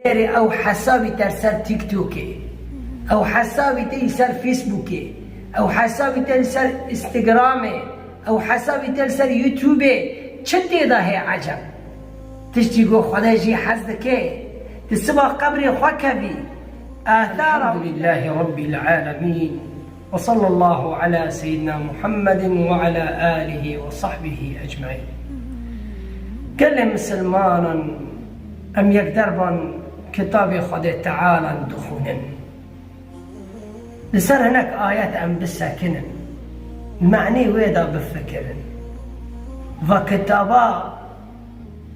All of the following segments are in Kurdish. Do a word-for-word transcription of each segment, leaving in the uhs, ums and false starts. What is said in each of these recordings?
Erê ew hesabî te li ser TikTokê, ew hesabî te li ser Facebookê, ew hesabî te li ser Instagramê, ew hesabî te li ser YouTubeê, çi tê de hê eceb? Tiştî ku Xwedê jî hez dike, tu siba qebrê xwe kevî. Athara. Elhamdulillahî Rabbil alemîn. Ve sallallahu ala seyyidina Muhammedin ve ala alihi ve sahbihi ecmaîn. Gelê misilmanan, em yekderban kitabê Xwedê Teala dixwînin. Li ser hinek ayet em bisekinin, manî wê de bifikirin. Va kitaba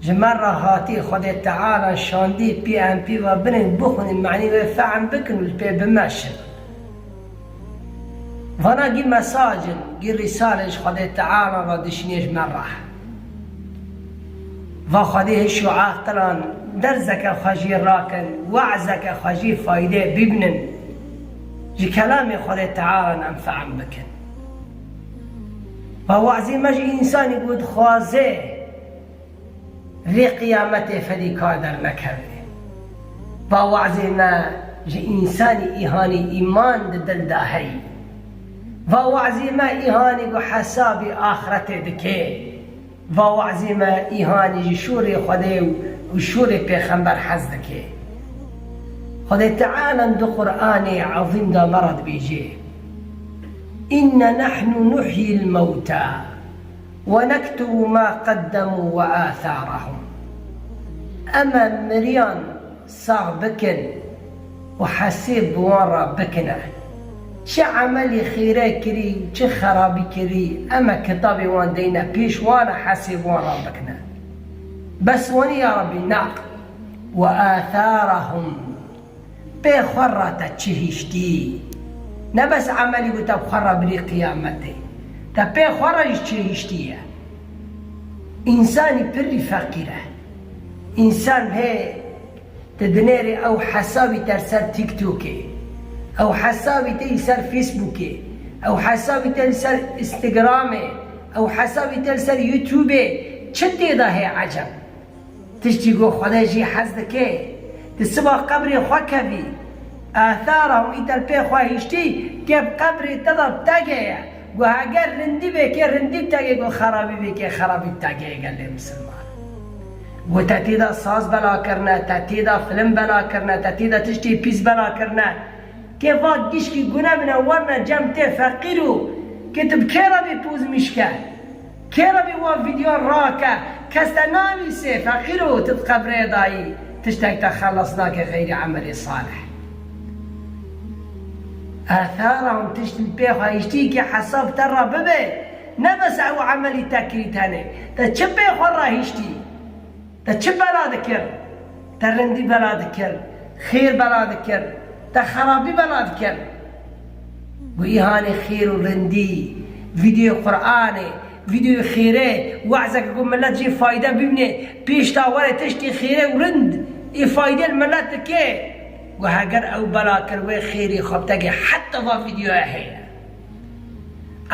ji me re hatî, Xwedê Teala şandî, P M P ve binin, bixwînin, manî wê fehm bikin û li pê bimeşin. Vana gî mesaj in, gî rîsale ji Xwedê Teala re dişinê ji me re. Va Xwedê hiş û aqilan derzeke xwe jî rakin, we'zeke xwe jî faydê bibinin. Ji kelamê Xwedê Teala em fehm bikin. Va we'zê me ji însanî ku dixwaze rê qiyametê fedî kar dernekeve. Va we'zê me ji însanî îhanî îman di dil de heyî. Va we'zê me îhanî ku hesabî axretê dike. Va we'zê me îhanî ji şûrê Xwedê û, û şûrê pêxember hez dike. Xwedê Teala di Qur'anê ezîm de me re dibêje, "Inna nahnu nuhyil mewta." "وَنَكْتُبُ مَا قَدَّمُوا وَآثَارَهُمْ." Em e miriyan sax bikin û hesêb bi wan re bikine. Çi emelî xêre kirî, çi xerabî kirî, em e kitabê wan deyne pêş wan e hesêb wan re bikine. Bes wanî ya Rabbî, na. "وَآثَارَهُمْ." Pê xwe re te çi hiştî? Ne bes emelî ku te bi xwe re birî qiyametê. Te pê xwe re jî çi hiştî ye? Însanî pirî feqîr e. Însan hê, tu dinêrî ew hesabî te li ser TikTokê, ew hesabî te li ser Facebookê, ew hesabî te li ser Instagramê, ew hesabî te li ser YouTubeê, çi tê de hê eceb? Tiştî ku Xwedê jî hez dike, tu siba qebrê xwe kevî. Athara hûn îtel pê xwe hiştî, kê bi qebrê te de bi tegê ye. Ku heger rindî bê, kê rindî bi tegê, ku xerabî bê, kê xerabî bi tegê ye, gelê misilman. Ku te tê de saz bela kirine, te tê de film bela kirine, te tê de tiştê pîs bela kirine. Kê va gişkî gune bine werine cem tê feqîr û kê tu bi kê re bê poz mişke? Kê re bê wa vîdeo rake? Kes te navîsê feqîr û tu di qebrê dayî. Tiştek te xelas nake xeyrî emelê salih. Ethara hûn tişt li pê xwe hiştî kê hesab te re bibe. Ne bes ew emelî te kirî tenê. Te çi pê xwe re hiştî? Te çi bela dikir? Te rindî bela dikir, xêr bela dikir, te xerabî bela dikir. Gu îhanê xêr û rindî, vîdyoyê Qur'anê, vîdyoyê xêrê, wezeke ku milet jê fayde bibîne, pêş de were tiştê xêrê û rind ê fayde li milet dike. Gu heger ew bela kir wê xêrê xwe bi tegê heta va vîdyoya heye.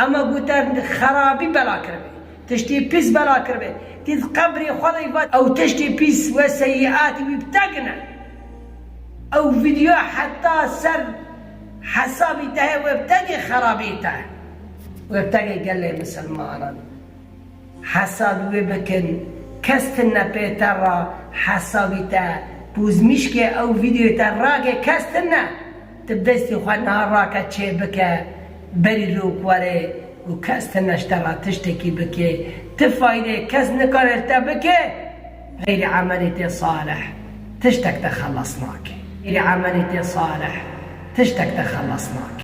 Ema gu te xerabî bela kiribe. Tiştê pîs bela kiribe. Tî di qebrê xwe de vat, ew tiştê pîs we seyiatî wî bi tegine. Ew vîdyoya heta ser hesabî te heye wê bi tegê xerabî te. Wê bi tegê gelê misilmanan. Hesabî wê bikin. Kes tine pê te re hesabî te. Pûzmîşkê ew vîdyoyê te rake kes tine. Tu bi destê xwe niha rake çê bike. Berî lok were. Û kes tine ji te re tiştekî bike, ti faydeyê kes nikare li te bike, xeyrî emelê tê salih tiştek te xelas nake. Xeyrî emelê tê salih tiştek te xelas nake.